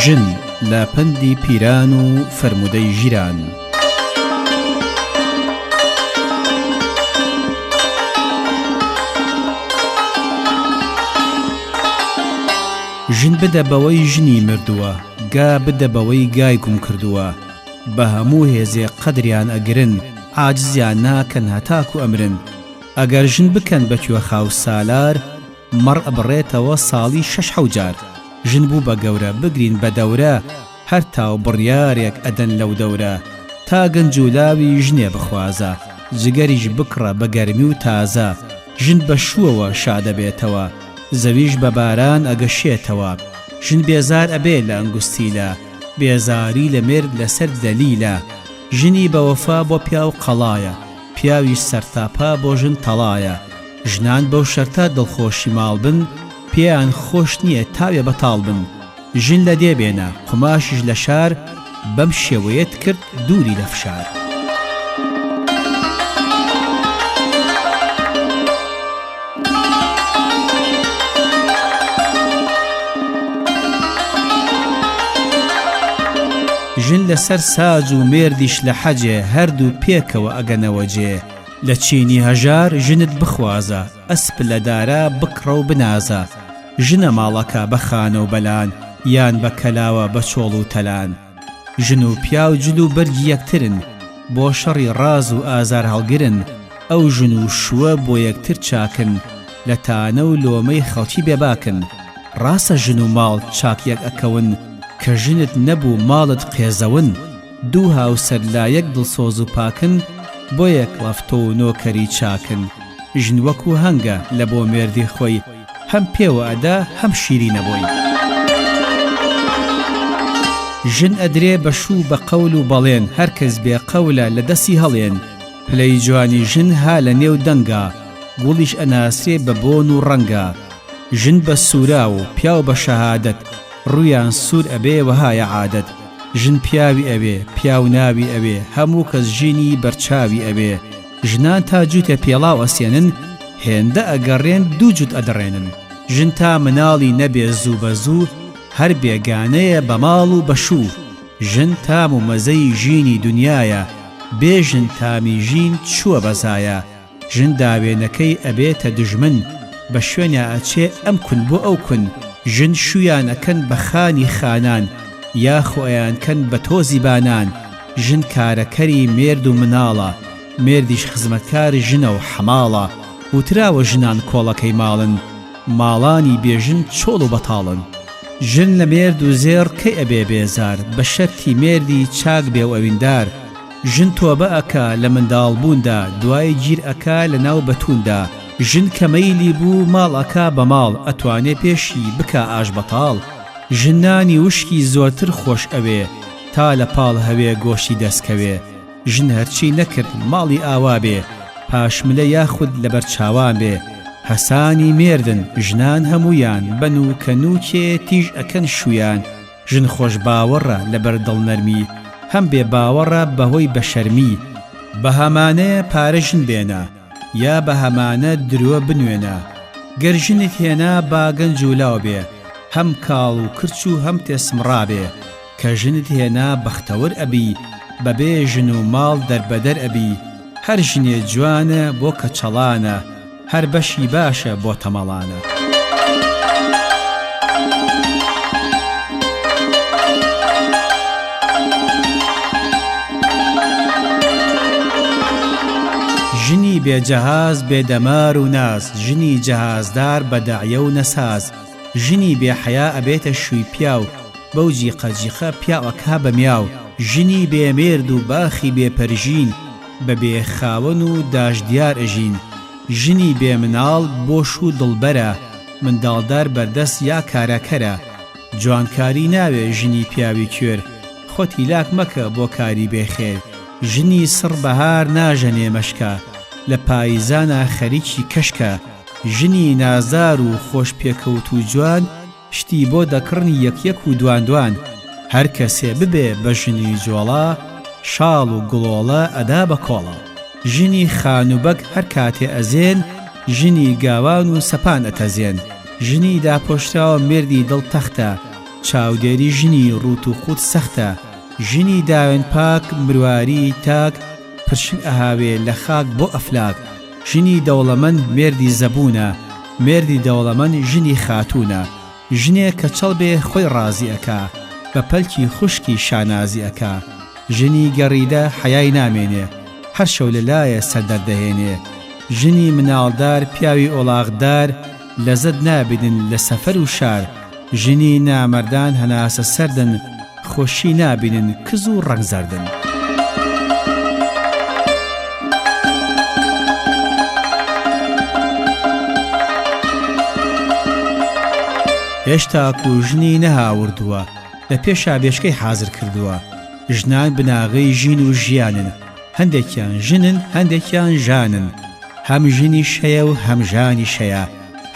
ژن لە پەندی پیران و فەرموودەی ژیران. ژن بدە بەوەی ژنی مردووە، گا بدە بەوەی گای گوم کردووە. بە هەموو هێزێ قەدریان ئەگرن، عاجزیان ناکەن هەتاکو ئەمرن. ئەگەر ژن بکەن بە کوێخا و سالار، مەڕ ئەبڕێتەوە ساڵی شەش حەو جار. ژن بوو بە گەورە بگرین بە دەورە، هەر تاو بڕیارێک ئەدەن لەو دەورە. تا گەنج و لاوی ژنێ بخوازە، جگەریش بکڕە بە گەرمی و تازە. ژن بە شووەوە شادەبێتەوە، زەویش بە باران ئەگەشێتەوە. ژن بێزار ئەبێ لە ئەنگوستیلە، بێزاری لە مێرد لەسەر دەلیلە. ژنی بە وەفا بۆ پیاو قەڵایە، پیاویش سەرتاپا بۆ ژن تەڵایە. ژنان بەو شەرتە دڵخۆشی ماڵ بن، پێیان خۆش نییە تاوێ بەتاڵ بن. ژن لە دێ بێنە، قوماشیش لە شار، بەم شێوەیەت کرد دووری لە فشار. ژن لە سەر ساج و مێردیش لە حەجێ، هەردوو پێکەوە ئەگەنەوە جێ. لە چینی هەژار ژنت بخوازە، ئەسپ لە دارا بکڕە و بنازە. ژنە ماڵەکە بە خانە و بەلان، یان بە کەلاوە بە چۆڵ و تەلان. ژن و پیاو جل و بەرگی یەکترن، بۆ شەڕی ڕاز و ئازار هەڵگرن، ئەو ژن و شووە بۆ یەکتر چاکن، لە تانە و لۆمەی خەڵکی بێباکن. ڕاستە ژن و ماڵ چاک یەک ئەکەون، کە ژنت نەبوو ماڵت قێزەون. دوو هاوسەر لا یەک دڵسۆز و پاکن، بۆیە کڵەفتۆ و نۆکەری چاکن. ژن وەکوو هەنگە لە بۆ مێردی خۆی، هەم پێوە ئەدا هەم شیرینە بۆی. ژن ئەدرێ بە شوو بە قەول و بەڵێن هەر کەس بێ قەولە لە دەسی هەڵێن. پلەی جوانی ژن ها لە نێو دەنگا گوڵیش ئەناسرێ بە بۆن و ڕەنگا. ژن بە سووراو و پیاو بە شەهادەت ڕوویان سوور ئەبێ وەهایە عادەت. ژن پیاوی ئەوێ پیاو ناوی ئەوێ هەموو کەس ژینی بەرچاوی ئەوێ. ژنان تا جووتێ پێڵاو ئەسێنن هێندە ئەگەڕێن دوو جووت ئەدڕێنن. ژن تا مناڵی نەبێ زوو بە زوو هەر بێگانەیە بە ماڵ و بە شوو. ژن تام و مەزەی ژینی دونیایە بێ ژن تامی ژین چووە بە زایە. ژن داوێنەکەی ئەبێتە دوژمن بە شوێنیا ئەچێ ئەم کون بۆ ئەو کون. ژن شوویان ئەکەن بە خانی خانان یاخۆ ئەیانکەن بە تۆزی بانان. ژن کارەکەری مێرد و مناڵە، مێردیش خزمەتکار ژنە و حەماڵە، وتراوە ژنان کۆڵەکەی ماڵن، ماڵانی بێ ژن چۆڵ و بەتاڵن. ژن لە مێرد و زێڕ کەی ئەبێ بێزار، بە شەرتی مێردی چاک بێ و ئەویندار. ژن تۆبە ئەکا لە منداڵ بووندا، دوای گیر ئەکا لە ناو بەتووندا. ژن کە مەیلی بوو ماڵ ئەکا بە ماڵ، ئەتوانێ پێشی بکا ئاش بەتاڵ. ژن نانی وشکی زۆرتر خۆش ئەوێ، تا لە پاڵ هەوێ گۆشتی دەس کەوێ. ژن هەرچی نەکرد ماڵی ئاوا بێ، پاشملە یاخود لەبەر چاوان بێ. هەسانی مێردن ژنان هەموویان، بە نووکە نووکێ تیژ ئەکەن شوویان. ژن خۆش باوەڕە لەبەر دڵنەرمی، هەم بێ باوەڕە بە هۆی بە شەرمی. بە هەمانەیە پارە ژن بێنە، یا بە هەمانە درۆ بنوێنە. گەر ژنت هێنا با گەنج و لاو بێ، هەم کاڵ و کرچ و هەم تێسمڕا بێ. کە ژنت هێنا بەختەوەر ئەبی، بەبێ ژن و ماڵ دەربەدەر ئەبی. هەر ژنێ جوانە بۆ کەچەڵانە، هەر بەشی باشە بۆ تەمەڵانە. ژنی بێ جەهاز بێ دەمار و ناز، ژنی جەهازدار بە دەعیە و نەساز، ژنی بێ حەیا ئەبێتە شووی پیاو، بەو جیقە جیقە پیاو ئەکا بە میاو، ژنی بێ مێرد و باخی بێ پەرژین، بە بێ خاوەن و داش دیار ئەژین، ژنی بێ مناڵ بۆش و دڵبەرە، منداڵدار بەردەست یا کارەکەرە، جوانکاری ناوێ ژنی پیاوی کوێر، خۆت هیلاک مەکە بۆ کاری بێ خێر، ژنی سڕ بەهار ناژەنێ مەشکە، لە پایزانا خەریکی کەشکە، ژنی نازدار و خۆش پێکەوت و جوان، شتی بۆ دەکڕن یەک یەک و دوان دوان، هەر کەسێ ببێ بە ژنی جۆڵا، شاڵ و گڵۆڵە ئەدا بە کۆڵا. ژنی خانوبەگ هەر کاتێ ئەزێن، ژنی گاوان و سەپان ئەتەزێن. ژنی داپۆشراوە مێردی دڵ تەختە. چاودێری ژنی ڕووت و قووت سەختە، ژنی داوێن پاک مرواریی تاک پرشنگ ئەهاوێ لە خاک بۆ ئەفلاک، ژنی دەوڵەمەند مێردی زەبوونە، مێردی دەوڵەمەند ژنی خاتوونە، ژنێ کەچەڵ بێ خۆی ڕازی ئەکا، بە پەلکی خوشکی شانازی ئەکا، ژنی گەڕیدە حەیای نامێنێ، هەر شەو لە لایێ سەر دەردەهێنێ، ژنی مناڵدار پیاوی ئۆڵاغدار لەزەت نابینن لە سەفەر و شار، ژنی نامەردان هەناسە سەردن خۆشی نابینن کز و ڕەنگ زەردن. هێشتاکو ژنی نەهاوردووە لە پێشا بێشکەی حازر کردووە. ژنان بناغەی ژین و ژیانن، هەندێکیان ژنن هەندێکیان ژانن. هەم ژنیش هەیە و هەم ژانیش هەیە،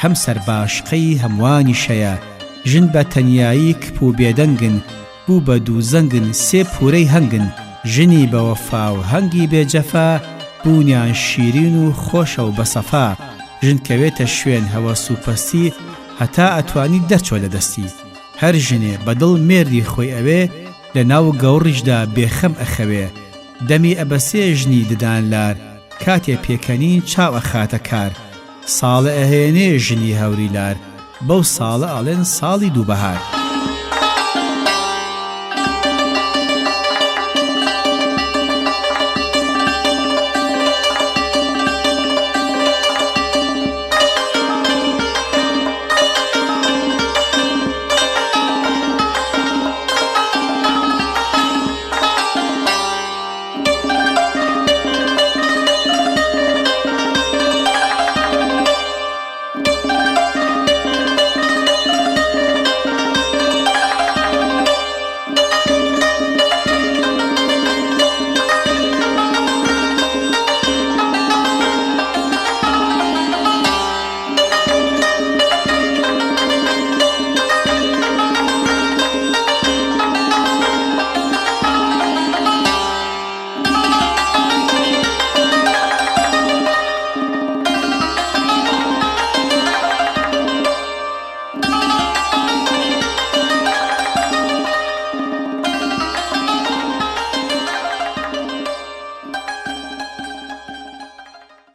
هەم سەرباشقەی هەمووانیش هەیە. ژن بە تەنیایی کپ و بێدەنگن، بوو بە دووزەنگن سێ پوورەی هەنگن. ژنی بە وەفا و هەنگی بێ جەفا، بوونیان شیرین و خۆشە و بە سەفا. ژن کەوێتە شوێن هەوەس و پەستی، هەتا ئەتوانی دەرچۆ لە دەستی. هەر ژنێ بە دڵ مێردی خۆی ئەوێ، لە ناو گەوڕیشدا بێ خەم ئەخەوێ. دەمی ئەبەسێ ژنی ددان لار، کاتێ پێکەنین چاو ئەخاتە کار. ساڵە ئەهێنێ ژنی هەوری لار، بەو ساڵە ئەڵێن ساڵی دووبەهار.